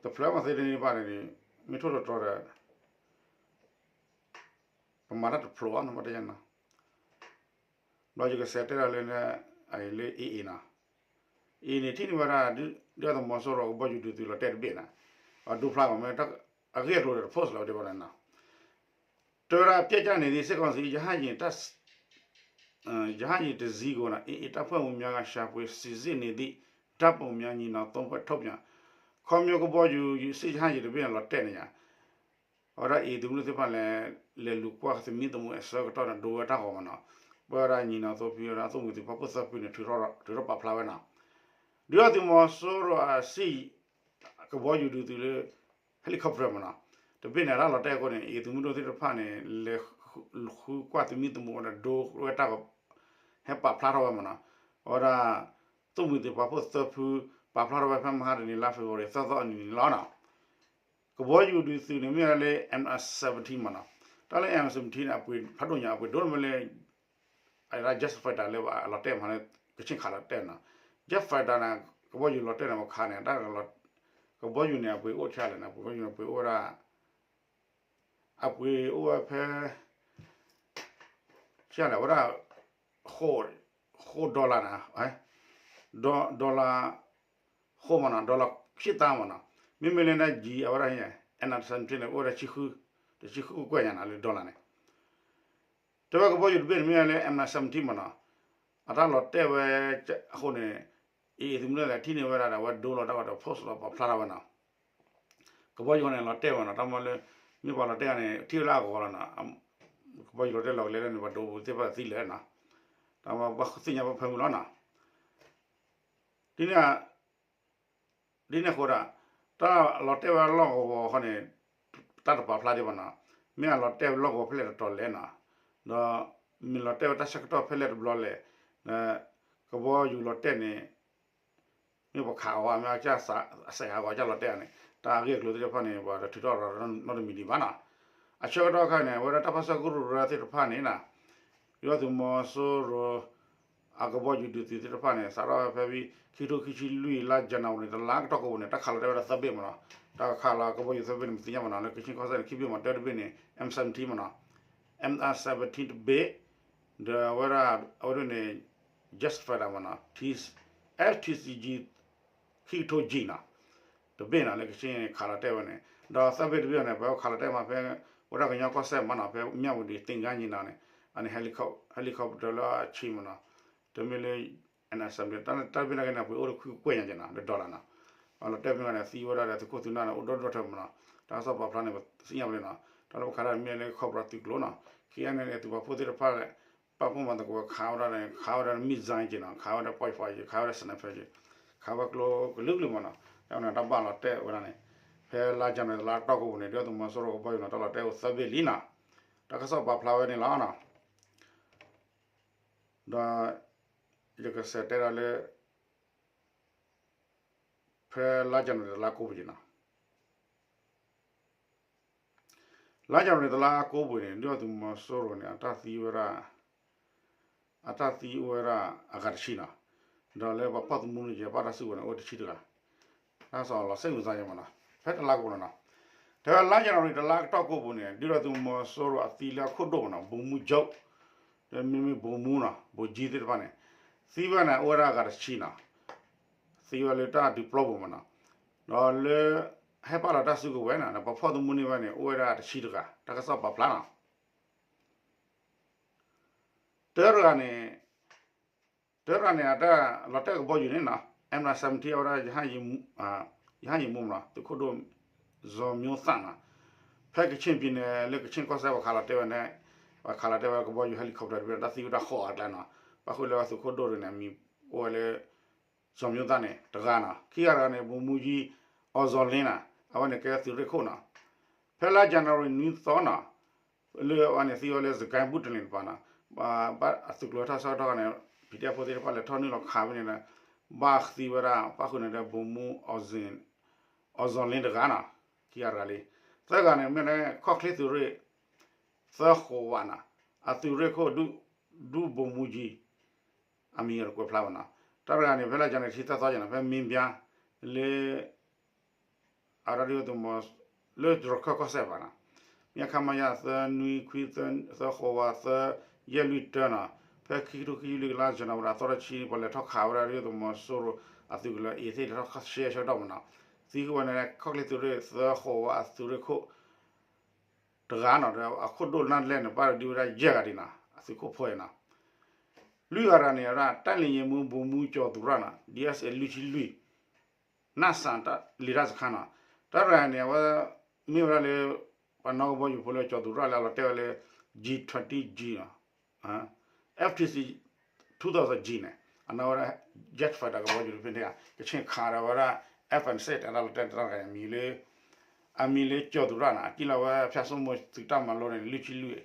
တဖျၢၣ်မးသ့တန့ၢ်ဘၣ်န့ၣ် မ့ၢ်ထိၣ်သတြီၤဒီး ပမၤတၢ်တဖျိးအီၤနီၤ ဘၣ်တဲနီၤ, ဘျီယကစးတဲဒၣ်လၢ လၢ AA နီၤ, AA န့ၣ် ထံၣ်န့ၢ်ဝဲဒၣ် ဒုၣ်ဒါသုးမီၤစိရိၤကဘီယူၤဒုးသုးလီၤတဲာ်တဘ့ၣ်နီၤ, အဒိဖျါကီးမ့ၢ် အဂ့ၢ်အကျိၤဒီးတ post လီၤဝဲဒၣ်န့ၣ်နီၤ, တဲဝဲဒၣ် ပျက်ကျနေသည့် စစ်ကောင်စီ ရဟတ်ယာဉ် ရဟတ်ယာဉ်တစ်စီးကို AA တပ်ဖွဲ့ဝင်များက ရှာဖွေစိစစ်နေသည် ဓာတ်ပုံများ ညီနောင်သုံးဖွဲ့ ထုတ်ပြန်, ခီဖျိကဘီယူၤ စစ်ရဟတ်ယာဉ် တဘ့ၣ်န့ၣ် လီၤတဲာ်န့ၣ်ယါ အဝဲဒၣ်အံၤ သုးမုၢ်ဒိၣ်သ့ၣ်တဖၣ်လဲၤ လဲၤလူၤကွၢ်သုးမုၢ်သံၣ်ဘိအဆၢကတီၢ်န့ၣ် ဒိဝဲတၢ်ဂီၤမးနီၤ, ပဝဲဒၣ်ညီနောင်သုံးဖု ဝဲဒၣ်သုးမုၢ်သံၣ်ဘိဖီခိၣ်သၢဖုန့ၣ် ထုးထီၣ်ပာ်ဖျါဝဲနီၤ, ဒုၣ်ဒါသုးမီၤစိရိၤအစ့ၢ် ကဘီယူၤဒုးသုးလၢ helicopter မးနီၤ, တဘ့ၣ်န့ၣ် တၢ်လီၤတဲာ်အဃိန့ၣ် အံၤသုးမုၢ်ဒိၣ်သ့ၣ်တဖၣ်န့ၣ် လဲၤဃုကွၢ်သုးမုၢ်သံၣ်ဘိဝဲဒီး ဒိဝဲတၢ်ဂီၤ ဟဲပာ်ဖျါထီၣ်ဝဲမးနီၤ, အဝဲဒၣ် သုးမုၢ်သံၣ်ဘိဖီခိၣ်သၢဖု ပာ်ဖျါထီၣ်ဝဲဖဲမဟါတနံၤ လါ February သၢသီအနံၤန့ၣ်လီၤနီၤ, ကဘီယူၤဒုးသုးန့ၣ် မ့ၢ်ဝဲလၢ M I seventeen မးနီၤ, တၢ်လၢ M I seventeen န့ၣ် အပှ့ၤဖးဒိၣ်ညါ အပှ့ၤဒိၣ်န့ၣ်မ့ၢ်လၢ အဝဲဒၣ် jet fighter လၢအလီၤတဲာ်မးလၢ ကချ့ၣ်ခးလီၤတဲာ်နီၤ, jet fighter န့ၣ် ကဘီယူၤလီၤတဲာ်န့ၣ် ပခးန့ၣ် တၢ် ကဘီယူၤန့ၣ် အပှ့ၤအိၣ်ဆံးလဲၣ်န့ၣ် ကဘီယူၤန့ၣ် ပှ့ၤအိၣ်ဝဲဒၣ် အပှ့ၤအိၣ်ဝဲဖဲ ဆံးလဲၣ် ဝဲဒၣ် ဃိး dollar န့ၣ် dollar ဃိးမးနီၤ dollar ခံသန်းမးနီၤ, မ့မ့ၢ်လၢန G အဝဲဒၣ် M I seventeen န့ၣ် အိၣ်ဝဲဒၣ် တဆံဃုကွဲၢ်ညါနီၤ လၢ dollar န့ၣ် တဲဝဲကဘီယူၤတဘ့ၣ်န့ၣ်မ့ၢ်ဝဲလၢ M I seventeen မးနီၤ, အတၢ်လီၤတဲာ်ဝဲအဃိန့ၣ် အံၤသုးမုၢ်ဒိၣ်လဲၣ် ထံၣ်န့ၢ်ဝဲဒၣ်ဒီး အဝဲဒိလီၤတၢ်ဂီၤဒီး post လီၤပာ်ဖျါထီၣ်ဝဲနီၤ, ကဘီယူၤန့ၣ် လီၤတဲာ်ဝဲနီၤ, တၢ်မ့ၢ်လၢ မ့ၢ်ပှၤလီၤတဲာ်န့ၣ် ထံၣ်ဝဲလၢအဂီၤလီၤနီၤ, ကဘီယူၤလီၤတဲာ်လီၤကလဲၤလၢန့ၣ် ပှၤဒိသ့ၣ်တဖၣ်သံလဲၣ်နီၤ, တၢ်မ့ၢ်ပှၤသ့ၣ်ညါပှၤဖၢမုၢ်လီၤနီၤ, ဒ်န့ၣ် ဒ်န့ၣ်အဃိဒီး တၢ်လီၤတဲာ်ဝဲလီၢ်ကဝီၤဃီန့ၣ် တၢ်တပာ်ဖျါဒံးဘၣ်နီၤ, မ့ၢ်အလီၤတဲာ်ဝဲလီၢ်ကဝီၤဖဲလဲၣ်တတီၤလဲၣ်နီၤ, ဒီးမ့ၢ်လီၤတဲာ်ဝဲတၢ်ဆၢကတီၢ်ဖဲလဲၣ်တဘျီလဲၣ်, ကဘီယူၤလီၤတဲာ်န့ၣ် မ့ၢ်ပှၤခးအီၤ မ့ၢ်အစဲးဟးဂီၤကၢ်လီၤတဲာ်န့ၣ် တၢ်အဂ့ၢ်အကျိၤသ့ၣ်တဖၣ်န့ၣ် ပှၤတထုးထီၣ်ရၤနီတမံၤဒံးဘၣ်နီၤ, အဆၢကတီၢ်ခါန့ၣ် အဝဲဒၣ်တၢ်ပၢဆှၢကရူၢ်ရၢသ့ၣ်တဖၣ်န့ၣ်နီၤ ဒုၣ်ဒါသုးမီၤစိရိၤ အကဘီယူၤဒုးသုးသ့ၣ်တဖၣ်န့ၣ် စးထီၣ်ဖဲဖဲခံကထိခံဆံလွံၢ်လါ January တလါကတီၢ်ကိးပူၤန့ၣ် တၢ်ခးလီၤတဲာ်ဝဲဒၣ်သၢဘ့ၣ်မးနီၤ, တၢ်ခးလီၤကဘီယူၤသၢဘ့ၣ်န့ၣ် ပသ့ၣ်ညါမးနီၤ လၢကချ့ၣ်ကီၢ်စဲၣ်န့ၣ် ခံဘ့ၣ်မး တၢတဘ့ၣ်န့ၣ် M seventeen မးနီၤ, M seventeen တဘ့ၣ်, ဒီးအဝဲဒၣ် အဝဲဒၣ်န့ၣ် jet fighter မးနီၤ F two C G ခံကထိ G နီၤ တဘ့ၣ်နီၤ လၢကချ့ၣ်ခးလီၤတဲာ်ဝဲန့ၣ် ဒီးသၢဘ့ၣ်တဘ့ၣ်န့ၣ် ပဝဲခးလီၤတဲာ်မးဖဲ ဝဲဒၣ်ကညီကီၢ်စဲၣ်မးနီၤ ဖဲမၠၣ်ဝတံၤ သင်္ဃန်းညီနောင် န့ၣ် အန့ၣ် helicopter လၢအဆံးမးနီၤ တမ့ၢ်လၢ NSM တၢ်တဘ့ၣ်နာ်က့န့ၣ် ပှ့ၤအိၣ်လၢခွံကကွဲၢ်ညါက့နီၤ လၢ dollar နီၤ, အလီၤတဲာ်မ့ၢ်ဝဲန့ၣ် သံဝဲဒၣ်ဒီးသုးခိၣ်သုးနၢ်န့ၣ် အိၣ်ဒီဒူၣ်ထဲမးနီၤ, တၢ်ကစီၣ်ပာ်ဖျါန့ၣ် ပသ့ၣ်ညါဝဲလံနီၤ, တၢ်လၢပခးတၢ်မ့ၢ်လၢ ခီၣ်ပရၤသုးကျိၤနီၤ, က ခံဂၤန့ၣ် သုးပာ်ဖှိၣ်သ့ၣ်တဖၣ် ပာ်ဖှိၣ်မၤသကိးဝဲ ခးဝဲဒၣ်န့ၣ် ခးဝဲဒၣ် missile က့နီၤ, ခးဝဲဒၣ် point five က့, ခးဝဲဒၣ် sniper က့, ခးဝဲကျိကလုာ်ကလုာ်မးနီၤ. တၢ်န့ၣ်တၢ်ဘၣ်လီၤတဲာ်ဝဲဒၣ်န့ၣ် ဖဲလါယနူၤအါရံၤတလါတီၢ်ကိးပူၤန့ၣ် ဒုၣ်ဒါသုးမီၤစိရိၤကဘီယူၤန့ၣ် တၢ်လီၤတဲာ်အိၣ်သၢဘ့ၣ်လံနီၤ. တၢ်ကစီၣ်ပာ်ဖျါဝဲန့ၣ်လီၤနီၤ. ဒီးယကစးတဲဒၣ်လၢ ဖဲလါယနူၤအါရံၤတလါကိးပူၤနီၤ, လါယနူၤအါရံၤတလါကိးပူၤန့ၣ် ဒုၣ်ဒါသုးမီၤစိရိၤန့ၣ် အတၢ်သံဝဲဒၣ် အတၢ်သံအိၣ်ဝဲဒၣ်အဂၤတဆံနီၤ, ဒီးလၢပှၤဖီၣ်သမူန့ၣ် ယပာ်တၢ်စုကဝဲၤန့ၣ် အိၣ်တဆံတဂၤ, တၢ်ကစီၣ်လီၤစ့ၢ်ကီးမးနီၤ ဖဲတလါကပူၤနီၤနီၤ. တဲဝဲလါယနူၤအါရံၤတလါကတီၢ်ကိးပူၤန့ၣ် ဒုၣ်ဒါသုးမီၤစိရိၤအသံလၢအခိၣ်ဒိၣ်မးနီၤ ဗိုလ်မှူးချုပ် ဒီးမ့မ့ၢ် ဗိုလ်မှူးနီၤ ဗိုလ်ကြီး သ့ၣ်တဖၣ်န့ၣ် သံဝဲန့ၣ် အိၣ်ဝဲဒၣ်အဂၤတဆံနီၤ, သံဝဲလၢတၢ်ဒုးပျီပူၤမးနီၤ, ဒီးလၢ ဟဲပာ်လီၤတၢ်စုကဝဲၤန့ၣ် ပှၤဖီၣ်သမူန့ၢ်ဝဲန့ၣ် အိၣ်ဝဲဒၣ်တဆံတဂၤ တၢ်ကစီၣ်ပာ်ဖျါနီၤ. တၢတဂၤန့ၣ် တၢတဂၤန့ၣ် အတၢ်လီၤတဲာ်ကဘီယူၤန့ၣ်နီၤ M nineteen အဝဲဒၣ် ရဟတ်ယာဉ်မှူးမးနီၤ သုးခိၣ်ဒိၣ် ဇော်မျိုးသန့်နီၤ, ဖဲကချ့ၣ်ပံၤန့ၣ် လၢကချ့ၣ်ကီၢ်စဲၣ်ပှၤခးလီၤတဲာ်ဝဲန့ၣ် ပှၤခးလီၤတဲာ်ဝဲကဘီယူၤ helicopter တဘ့ၣ် တၢ်သံဝဲဒၣ်ဃိးဂၤအကျါနီၤ, ပၣ်ဃုာ်လၢသုးခိၣ်ဒိၣ်န့ၣ် အမံၤအိၣ်ဝဲလၢ ဇော်မျိုးသန့်န့ၣ် တဂၤနီၤ, ခံဂၤတဂၤန့ၣ် ဗိုလ်မှူးကြီး အောင်ဇော်လင်းနီၤ အဝဲန့ၣ်ကဲသုးရ့ၣ်ခိၣ်နီၤ, ဖဲလါယနူၤအါရံၤနွံသီနီၤ လၢအဝဲန့ၣ်သံဝဲလၢ စကဲဘူတလ့ၣ်တပၤနီၤ, ဘၣ်အသုးကျိၤဟဲထီၣ်ဆၢကတီၢ်န့ၣ် ပံၤဒဲဖိသ့ၣ်တဖၣ်လဲၤထီၣ်နုာ်လီၤခးဝဲန့ၣ်ဒီး ဘၣ်သံဝဲဒၣ် ပၣ်ဃုာ်န့ၣ်ဒီး ဗိုလ်မှူး အောင်ဇော်လင်းတဂၤနီၤ, ခံဂၤတဂၤလံ, သၢဂၤန့ၣ် မ့ၢ်လၢခီၣ်ချ့သုးရ့ၣ် သၢဃိးဝးနီၤ, အသုးရ့ၣ်ခိၣ် ဒုဗိုလ်မှူးကြီး အမံၤအတကွဲးဖျါဘၣ်နီၤ, တၢ်တဂၤန့ၣ် ဖဲလါယနူၤအါရံၤတဆံသၢသီယနီၤ ဖဲမ့ၢ်ဘၠါ လၢ အဝဲဒၣ်ဒုၣ်ဒါသုးမီၤ လၢရခၢၣ်ကီၢ်စဲၣ်ဘၣ်နီၤ, မ့ၢ် ခမရ သၢနွံခွံ သၢဃိးဝး သၢယဲၢ်လွံၢ်တၢနီၤ, ဖဲခံကထိခံဆံလွံၢ်ကလါ ယနူၤအါရံၤသီတဆံ ပှၤလဲၤထီၣ်ခးဝဲဒၣ်ဒုၣ်ဒါသုးမီၤစိရိၤ အသုးကလၢၤအ့ၤသ့ၣ် လဲၤထီၣ်ရှဲဆၢကတီၢ်မးနီၤ, သံကွံာ်ဝဲန့ၣ် ခီၣ်ချ့သုးရ့ၣ် သၢဃိးဝး အသုးရ့ၣ်ခိၣ် တဂၤနီၤ, ဒီးအခိၣ်ဒိၣ်နၢ်လဲၢ်န့ၣ် ပၣ်ဒံးဝဲဒၣ်ယဲၢ်ဂၤဒံးနီၤ, အသုးခိၣ်ဖိအံၤနီၤ, လွံၢ်ဂၤတဂၤန့ၣ် အဝဲဒၣ် တၢ်လံၤယံၤမူ ဗိုလ်မှူး ကျော်သူရနီၤ, ဒ်အဲးစဲး လွံၢ်ဆံလွံၢ် နၢ်စၣ်လံာ်တၢ်စခါနီၤ, တၢ်တဂၤန့ၣ် အဝဲ မ့ၢ်ဝဲဒၣ်လၢ ပှၤနီၣ်ကဘီယူၤဖိလၢ ကျော်သူရလၢအလီၤတဲာ်ဝဲလၢ G twenty G နီၤ, F T C two thousand G န့ၣ် အနီၣ်ဝဲဒၣ် jet fighter ကဘီယူၤတဖုန့ၣ် ကဆ့ၣ်ခးဒီးဝဲဒၣ် F and စ့ၣ် တၢ်လီၤတဲာ်တၢ်တဂၤန့ၣ် အမံၤလၢ အမံၤလၢ ကျော်သူရနီၤ, အကံၣ်လီၤဝဲဖၠၣ်စိမိၤသုးတၢ်မၤလိန့ၣ် လွံၢ်ဆံလွံၢ် ဒ်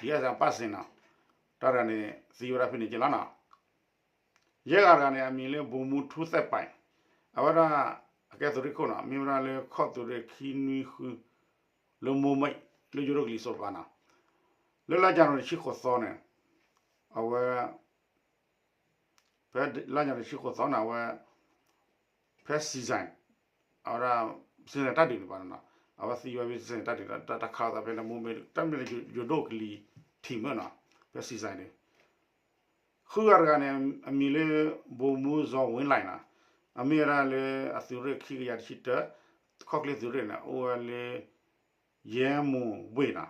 အဲးစဲး ပၣ်စ့ၣ်နီၤ, တၢ်တဂၤန့ၣ် သံဝဲဒၣ်ဖဲန့ၣ်က့လီၤနီၤ. ယဲၢ်ဂၤတဂၤန့ၣ် အမံၤလၢ ဗိုလ်မှူး ထူးသက်ပိုင်, အဝဲဒၣ် အကဲသုးရ့ၣ်ခိၣ်နီၤ, မ့ၢ်ဝဲဒၣ်လၢခီၣ်သုးရ့ၣ်ခံနွံဃု လၢမိၢ်မိတ် လၢယိၤဒိၣ်ကလံၤစိးတပၤနီၤ, လၢလါယနူၤအါရံၤတဆံဃိးသီန့ၣ် အဝဲ ဖဲလါယနူၤအါရံၤတဆံဃိးသီန့ၣ် အဝဲ ဖဲ season အဝဲဒၣ် season တၢ်ဒုးန့ၣ်ပၤနီၤ, အဝဲသံဝဲဖဲ season တၢ်ဒုး တၢ်ခးသးဖဲန့ၣ် မိၢ်မိတ် တၢ်မ့ၢ်လၢယိၤဒိၣ်ကလံၤထံးမၢနီၤ, ဖဲ season န့ၣ် ဃုဂၤတဂၤန့ၣ် အမံၤလၢ ဗိုလ်မှူး ဇော်ဝင်းလှိုင်နီၤ, အမ့ၢ်ဝဲဒၣ်လၢအသုးရ့ၣ်ခံကယၤတဆံတၢ ခီၣ်ချ့သုးရ့ၣ်န့ၣ် အိၣ်ဝဲလၢ ရဲမုန်ဝ့ၢ်နီၤ,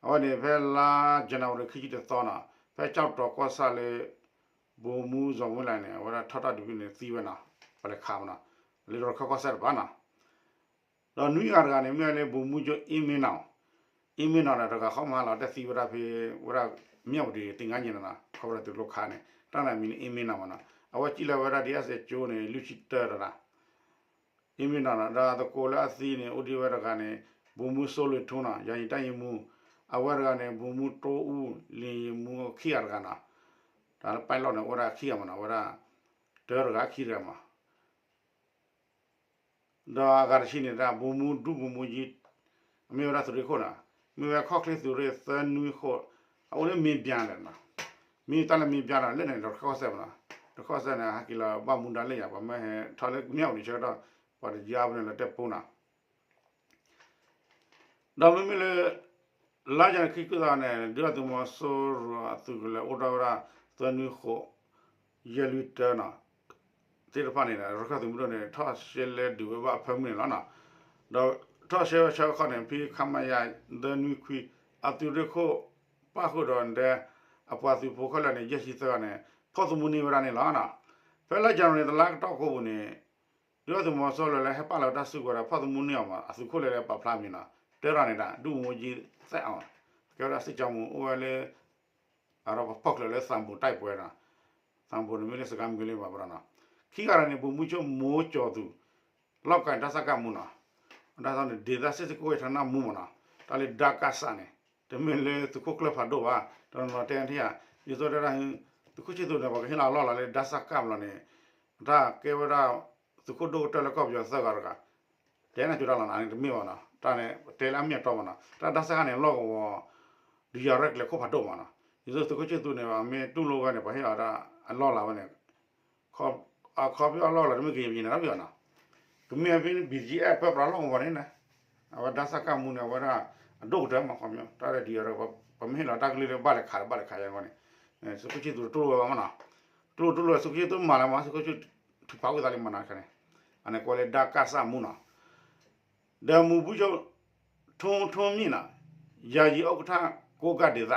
အဝဲန့ၣ်ဖဲလါယနူၤအါရံၤခံဆံတသီနီၤ, ဖဲကၠီၣ်တီၤကီၢ်ဆၣ်လၢ ဗိုလ်မှူး ဇော်ဝင်းလှိုင်န့ၣ် အဝဲဒၣ်ထီၣ်တၢ်ဒုးဖဲန့ၣ်သံဝဲနီၤ, ပှၤလဲၤခးမးနီၤ, လၢရခၢၣ်ကီၢ်စဲၣ်တပၤနီၤ ဒီးနွံဂၤတဂၤန့ၣ် မ့ၢ်ဝဲလၢ ဗိုလ်မှူးချုပ် အင်းမင်းအောင်, အင်းမင်းအောင်န့ၣ် တဂၤဃီမးလီၤ တဲသံဝဲဒၣ်ဖဲ ဝဲဒၣ် မြဝတီ သင်္ဃန်းညီနောင်နီၤ ခီဖျိသုးကျိၤခးန့ၣ် တၢ်န့ၣ်အမံၤလၢ အင်းမင်းအောင်မးနီၤ, အဝဲစံၣ်လီၤဝဲဒၣ် ဒ်အဲးစဲးကၠိန့ၣ် လွံၢ်ဆံတၢတဂၤ အင်းမင်းအောင်နီၤ, ဒီးအသကိးလၢအသံန့ၣ် အိၣ်ဒံးဝဲတဂၤန့ၣ် ဗိုလ်မှူးစိုးလွင်ထွန်းနီၤ ယာယီတပ်ရင်းမှူး, အဝဲတဂၤန့ၣ် ဗိုလ်မှူးတိုးဦး လေယာဉ်မှူး ခံဂၤတဂၤနီၤ, တၢ်လၢ pilot န့ၣ် အိၣ်ဝဲဒၣ်ခံဂၤမးနီၤ, အဝဲဒၣ် တၢတဂၤခံတဂၤမး ဒီးအဂၤတဆံန့ၣ်ဒၣ် ဗိုလ်မှူး ဒုဗိုလ်မှူးကြီး အမ့ၢ်ဝဲဒၣ်သုးရ့ၣ်ခိၣ်နီၤ, မ့ၢ်ဝဲခီၣ်ချ့သုးရ့ၣ်သၢနွံဃိး, အအိၣ်လၢမ့ၢ်ဘၠါလဲၣ်နီၤ, မ့ၢ်တၢ်လၢမ့ၢ်ဘၠါနီၤ လၢန့ၣ်ဒီးတခီၣ်စဲၣ်မးနီၤ, တခီၣ်စဲၣ်န့ၣ် ဟဲက့ၤလီၤဘၣ်မူဒါလၢယၤ ပှၤမၢဟဲထီၣ်လၢမ့ၢ်အိၣ်ဒံးဆၢကတီၢ် ပှၤတယါပူၤန့ၣ်လီၤတဲာ်ပူၤနီၤ ဒီးမ့မ့ၢ်လၢ လါယနူၤအါရံၤခံဆံသီန့ၣ် ဒုၣ်ဒါသုးမီၤစိရိၤအသုးကလၢၤအိၣ်ထီၣ်ဝဲဒၣ် သၢနွံဃိး ယဲၢ်လွံၢ်တၢနီၤ သ့ၣ်တဖၣ်န့ၣ်ဒီး ရခၢၣ်သုးမုၢ်ဒိၣ်န့ၣ် ထီၣ်ရှဲလဲဒုးဝဲဘၣ်အဖၢမုၢ်န့ၣ်လီၤနီၤ. ဒီးထီၣ်ရှဲဝဲဆၢကတီၢ်န့ၣ် ဖဲ ခမရ သၢနွံခွံ အသုးရ့ၣ်ခိၣ် ပၣ်ဃုာ်ဒီးဒဲ အပှၤသုးဖိခဲလၢာ်န့ၣ် ယဲၢ်ဆံသၢဂၤန့ၣ် ဖီၣ်သမူန့ၢ်ဝဲဒၣ်န့ၣ်လီၤနီၤ. ဖဲလါယနူၤအါရံၤတလါကတီၢ်ကိးပူၤန့ၣ် ဒုၣ်ဒါသုးမီၤစိရိၤလၢဟဲပာ်လီၤတၢ်စုကဝဲၤဒီး ဖီၣ်သမူန့ၢ်အီၤမး အသုးခိၣ်လၢလၢပာ်ဖျါမံၤနီၤ တၢထီၣ်န့ၣ်ဒၣ် ဒုဗိုလ်မှူးကြီးသက်အောင် ဝဲဒၣ်စစ်ကြောင်းမှူး အိၣ်ဝဲလၢ အဒီးပဖီၣ်ချုးလၢသံဘူတိုက်ပွဲနီၤ, သံဘူန့ၣ်မ့ၢ်လၢစကဲမုၢ်ကလ့ဘၣ်ပဒီးနီၤ, ခံဂၤန့ၣ် ဗိုလ်မှူးချုပ် မူကၠီၤသူ လီၢ်ကၤ ဒၣ်စၢ်ကၢ်မူနီၤ, ဒၣ်စၢ်န့ၣ် ဒေသစစ်ဆင့်ကၠိဝဲထၣ်နၢ်မူမနီၤ, တၢ်လၢဒၣ်ကၢ်စၢ်န့ၣ် တမ့ၢ်လၢသုးခိၣ်ကျၢၢ်ဖးဒိၣ်ဘၣ်, တနီၤနီၤတဲထံၣ်ဧါ, ဒ်သိးတဲဒၣ် သုးခိၣ်ဆံၣ်သူးန့ၣ် ပှၤကဟ့ၣ်လီၤအလီၢ်လီၤလၢဒၣ်စၢ်ကၢ်မူလီၤန့ၣ်, တၢ်ကဲဝဲဒၣ် သုးခိၣ်ဒိၣ်ကတၢၢ်လၢကီၢ်ပယီၤသၢဂၤတဂၤ တဲနၢ်ကၠိတၢ်လီၤနၤန့ၣ်တမ့ၢ်ဘၣ်နီၤ, တၢ်န့ၣ် တဲလၢအမ့ၢ်အတီမနီၤ, တၢ်ဒၣ်စၢ်ကၢ်န့ၣ် လီၢ်ကဝီၤ ဒုးယၤရဲၣ်ကျဲၤခိၣ်ဖးဒိၣ်မနီၤ, ဒ်သိးသုးခိၣ်ဆံၣ်သူးန့ၣ် အမ့ၢ်တူၢ်လိာ်ဝဲန့ၣ် ပှၤဟ့ၣ်အီၤဒၣ်အလီၢ်လီၤဝဲန့ၣ် အခီပညီအလီၢ်လီၤ တမ့ၢ်ကယံာ်ယံာ်န့ၣ်တမ့ၢ်ဘၣ်နီၤ, ကမ့ၢ်အဖဲ ဘံၣ်ကၠံအဲၣ် ပၢပြးလီၢ်ကဝီၤန့ၣ်န့ၣ်, အဝဲဒၣ်စၢ်ကၢ်မူန့ၣ် အဝဲဒၣ် အဒိၣ်ကတၢၢ်မး ခီပညီ တၢ်လၢဒုးယၤရဲၣ် ပမ့ၢ်ဟ့ၣ်လီၤတၢ်ကလုၢ်လၢဘၣ်လဲၤခးဒီးဘၣ်လဲၤခးယါန့ၣ်, သုးခိၣ်ဆံၣ်သူးတတူၢ်လိာ်ဝဲဘၣ်မနီၤ, တူၢ်လိာ်တူၢ်လိာ် သုးခိၣ်ဆံၣ်သူးမၤလၢမး သုးခိၣ်ဆံၣ်သူးထုးဖးဝံသးလံမနီၤတခါန့ၣ်, အန့ၣ်ကွဲးလၢဒၣ်ကၢ်စၢ်မူနီၤ ဒီးမူးဘူးကၠိ ထူထူမံနီၤ, ယာယီဥက္ကဋ္ဌ ကိုးကန့်ဒေသ,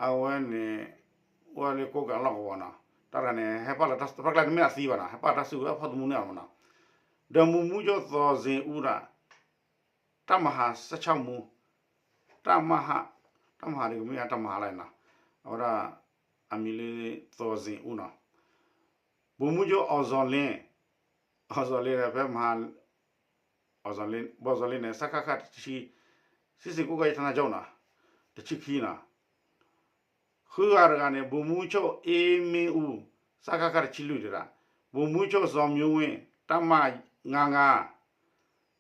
အဝဲန့ၣ် အိၣ်ဝဲလၢကိးကၤလီၢ်ကဝီၤနီၤ, တၢ်တခါန့ၣ် ဟဲပာ်လီၤတၢ်တဖျၢၣ်ကျါန့ၣ်မ့ၢ်အသံဘၣ်နီၤ, ဟဲပာ်တၢ်စုကဝဲၤဖီၣ်သမူန့ၣ်မနီၤ, ဒီးမူးဘူးကၠိ သီၣ်စ့ၣ်အူဒီး တၢ်မၤဟး စဲးဆၣ်မူ, တၢ်မၤဟး, တၢ်မၤဟးဒ်ကမ့ၢ်တၢ်မၤဟးလၢနီၤ, အဝဲဒၣ် အမံၤလၢ သီၣ်စ့ၣ်အူနီၤ, ဗိုလ်မှူးချုပ် အောင်ဇော်လင်း, အောင်ဇော်လင်းဒီးဖဲမဟါ အောင်ဇော်လင်း, ဗိုလ်ဇော်လင်းန့ၣ် စကခ တဆံ, စစ်ဆင်ရေးကွပ်ကဲရေးဌာနချုပ်နီၤ, တဆံခံနီၤ, ဃုဂၤတဂၤန့ၣ် ဗိုလ်မှူးချုပ် အေးမင်းဦး, စကခ တဆံလွံၢ်တဂၤ, ဗိုလ်မှူးချုပ် ဇော်မျိုးဝင်း, တပ်မ ငါးငါး,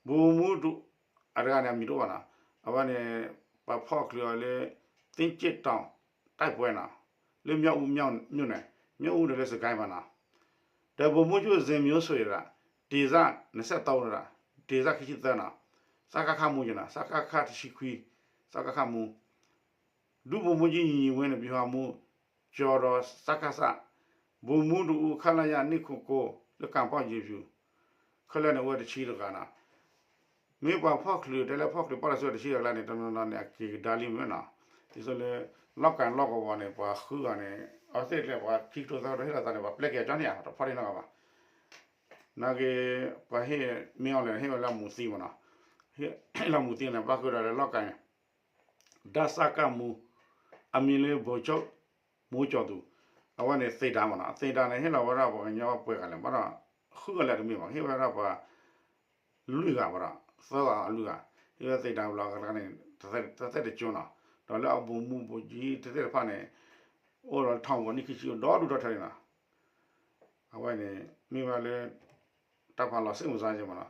ဗိုလ်မှူးဒူ အတဂၤန့ၣ် အမံၤတအိၣ်ဘၣ်နီၤ, အဝဲန့ၣ် ပှၤဖီၣ်ချုးအီၤလၢ သင်္ကြန်တောင် တိုက်ပွဲနီၤ, လၢ မြောက်ဦးမြို့နယ်, မြောက်ဦးန့ၣ်လၢ စစ်ကိုင်းဘၣ်နီၤ, ဒီး ဗိုလ်မှူးချုပ် ဇင်မျိုးဆွေတဂၤ, ဒေသ နှစ်ဆယ့်သုံးတဂၤ, ဒေသ ခံဆံသၢနီၤ, စကခ မှူးနီၤ, စကခ တဆံခွံ, စကခ မှူး ဒုဗိုလ်မှူးကြီး ညီညီဝင်းန့ၣ် ဗျူဟာမှူး, ကၠီၤဒီး စကစ, ဗိုလ်မှူးဒူအူ ခလရ နှစ်ခုကိုကို လၢ ကံပေါက်ရေဖြူ, ခဲလၢာ်န့ၣ်အိၣ်ဝဲတဆံတဂၤနီၤ, မ့ၢ်ပှၤဖီၣ်ချုးတဲလၢဖီၣ်ချုးပာ်လီၤစုတဆံတဂၤန့ၣ် တနီၤနီၤန့ၣ် အက့ၤကဒါလံမ့ၢ်နီၤ, ဒ်သိးလၢ လီၢ်ကၤလီၢ်ကဝီၤန့ၣ် ပှၤဃုဂၤန့ၣ် အဝဲသ့ၣ်ကျဲ ပှၤခံကထိသၢကထိဟ့ၣ်လီၤသးန့ၣ် ပှၤပျဲက့ၤကၠီန့ၣ်ဧါ တဖီၣ်ဒ့နီတဂၤဘၣ်, နာ်က့ ပှၤဟ့ၣ် မ့ၢ်အီၤလဲၣ် ဟ့ၣ်ဝဲလၢအမူးသံမ့ၢ်နီၤ, ဟ့ၣ်လၢအမူးသံန့ၣ် ဘၣ်ဃုာ်ဒီးလၢလီၢ်ကၤန့ၣ် ဒၣ်စၢ်ကၢ်မူ, အမံၤလၢ ဗိုလ်ချုပ် မူးကၠီၤသူ, အဝဲန့ၣ် သ့ဒါမ့ၢ်နီၤ, သ့ဒါန့ၣ် ဟ့ၣ်လီၤဝဲဒၣ်ပှၤကညီပှဲၤဂၤလဲၣ်, ဘၣ်ဒီး ဃုဂၤလဲၣ်တမ့ၢ်ဘၣ်, ဟ့ၣ်ဝဲဒၣ်ပှၤ လွံၢ်ဂၤဘၣ်ဒီး သၢဂၤလွံၢ်ဂၤ, ဟ့ၣ်ဝဲသ့ဒါဘျီကတၢၢ်န့ၣ် တသ့တကၠိနီၤ, ဒီးလၢအဘူးမူးဘူးကၠံတသ့ၣ်တဖၣ်န့ၣ် အိၣ်လီၤထီၣ်မူးနံၣ်ခံဆံ အိၣ်ဒီဒူၣ်ဒီထၢန့ၣ်နီၤ အဝဲန့ၣ် မ့ၢ်ဝဲလၢ တၢ်ဖးလီၤစ့ၣ်မုၢ်စါယဲၢ်မ့ၢ်နီၤ,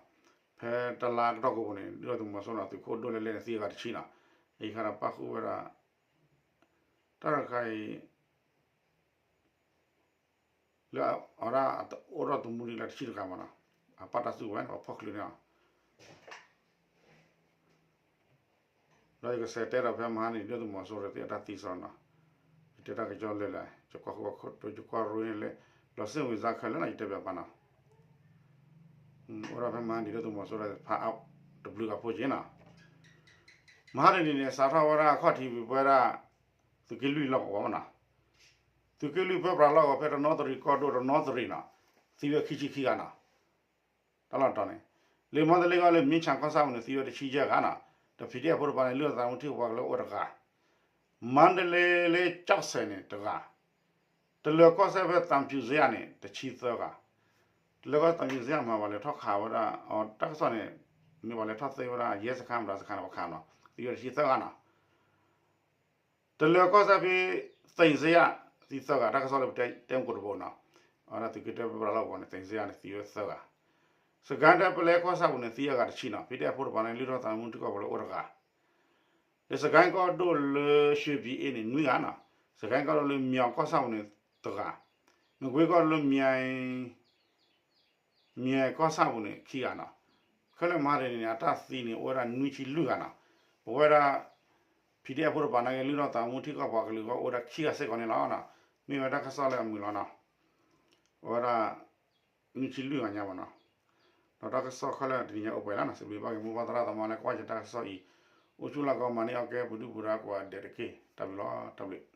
ဖဲတလါကတီၢ်ကိးပူၤန့ၣ် ဒုၣ်ဒါသုးမီၤစိရိၤန့ၣ် သုးခိၣ်ဒိၣ်လဲလဲန့ၣ် သံအဂၤတဆံနီၤ, အံၤခါဒီးပၣ်ဃုာ်ဝဲဒၣ် တၢ်တခါအံၤ လၢအဝဲဒၣ်အိၣ်ဒီးသမူဒံးလၢတဆံတဂၤမ့ၢ်နီၤ, အပာ်တၢ်စုကဝဲၤန့ၣ် ပှၤဖီၣ်ချုးန့ၣ်လီၤ. ဒီးယကစးတဲဒီးဖဲမဟါန့ၣ် ဒုၣ်ဒါသုးမီၤစိရိၤသ့ၣ်အတၢ်သံစ့ၢ်နီၤ, ယတဲတၢ်ကစီၣ်လၢလဲၣ် ယကွၢ်ဃုာ်ဝဲခိၣ်တိ ယကွၢ်ရိန့ၣ်လၢ လီၤစ့ၣ်ဝံၤစါခဲလၢာ်နီၤ ယတဲဘၣ်ပာ်နီၤ, အိၣ်ဒီးဖဲမဟါန့ၣ် ဒုၣ်ဒါသုးမီၤစိရိၤဖးအါတဘျုးဂၤဖိက့နီၤ, မဟါတနံၤန့ၣ် စးထီၣ်ဝဲဒၣ်ခီၣ်ထံးဝံၤပဝဲဒၣ် သုးက့လွံၢ်လီၢ်ကဝီၤမ့ၢ်နီၤ, သုးက့လွံၢ်ပၢပြးလီၢ်ကဝီၤဖဲတနီသရံၣ်ကီၢ်ဒိၣ်တနီသရံၣ်နီၤ, သံဝဲခံဆံခံဂၤနီၤ တၢ်လီၢ်တတီၤန့ၣ် လၢမန္တလေးကီၢ်လၢ မြင်းခြံကီၢ်ဆၣ်ပူၤန့ၣ် သံဝဲတဆံယဲၢ်ဂၤနီၤ, ဒီး PDF ဖိတဖၣ်န့ၣ် လုၢ်ထီၣ်သးသမူထံကပၤကလၢအိၣ်တဂၤ, မန္တလေးလၢ ကျောက်ဆည်န့ၣ်တဂၤ, တလၢၤကီၢ်စဲၣ်ဖဲ သံဖြူဇရပ်န့ၣ် တဆံသၢဂၤ, တလၢၤကီၢ်စဲၣ် သံဖြူဇရပ်မ့ၢ်ပှၤလဲၤထီၣ်ခးဝဲဒၣ် အတၢ်ကစီၣ်န့ၣ် မ့ၢ်ပှၤလဲၤထီၣ်သ့ဝဲဒၣ် ရဲစခန်း မတၤစခန်းန့ၣ် ပှၤခးနီၤ, သံဝဲတဆံသၢဂၤနီၤ တလၢၤကီၢ်စဲၣ်ဖဲ သံဇရပ် သံသၢဂၤ တၢ်ကစီၣ်လၢပတဲ တဲမုၢ်ကိၣ်တဘိနီၤ, အဝဲဒၣ်သုးက့တၢ်ပၢပြးလီၢ်ကဝီၤန့ၣ် သံဇရပ်န့ၣ် သံဝဲသၢဂၤ, စစ်ကိုင်းတိုင်း ပုလဲကီၢ်ဆၣ်ပူၤန့ၣ် သံအဂၤတဆံနီၤ, PDF ဖိတဖၣ်န့ၣ် လုၢ်ထီၣ်သးသမူထံကီၢ်ပၤလၢအိၣ်တဂၤ, လၢစစ်ကိုင်းကီၢ်ဒိၣ်လၢ ရွှေပြည်အေးန့ၣ် နွံဂၤနီၤ, စစ်ကိုင်းကီၢ်ဒိၣ်လၢ မြောင်ကီၢ်ဆၣ်ပူၤန့ၣ် တဂၤ, မကွေးကီၢ်ဒိၣ်လၢ မြိုင် မြိုင်ကီၢ်ဆၣ်ပူၤန့ၣ် ခံဂၤနီၤ, ခဲလၢာ်မဟါတနံၤန့ၣ် အတၢ်သံန့ၣ် အိၣ်ဝဲဒၣ်နွံဆံလွံၢ်ဂၤနီၤ, ပဝဲဒၣ် PDF ဖိတဖၣ်န့ၣ်က့ၤ လုၢ်ထီၣ်သးသမူထံကီၢ်ပၤကလုာ်အဂီၢ် အိၣ်ဝဲဒၣ်ခံဂၤစ့ၢ်ကီးန့ၣ်လီၤနီၤ, မ့ၢ်ဝဲတၢ်ကစီၣ်လၢအမုာ်လီၤနီၤ, အဝဲဒၣ် နွံဆံလွံၢ်ဂၤညါမ့ၢ်နီၤ, ဒီးတၢ်ကစီၣ်ခဲလၢာ်တနံၤညါအိၣ်ပှဲၤလီၤနီၤ, စံးဘျုးဘၣ်က့ၤမိၢ်ပၢ်သရၣ်သမါလၢကွၢ်ယတၢ်ကစီၣ်အံၤ, အိၣ်ဆူၣ်လၢ်ကီးမၤန့ၢ်အီၣ်ကဲ ပှၤဒုၣ်ပှၤဒါကိးဂၤဒဲးတက့ၢ်, တၢ်ဘျုးလီၤ တၢ်ဘျုး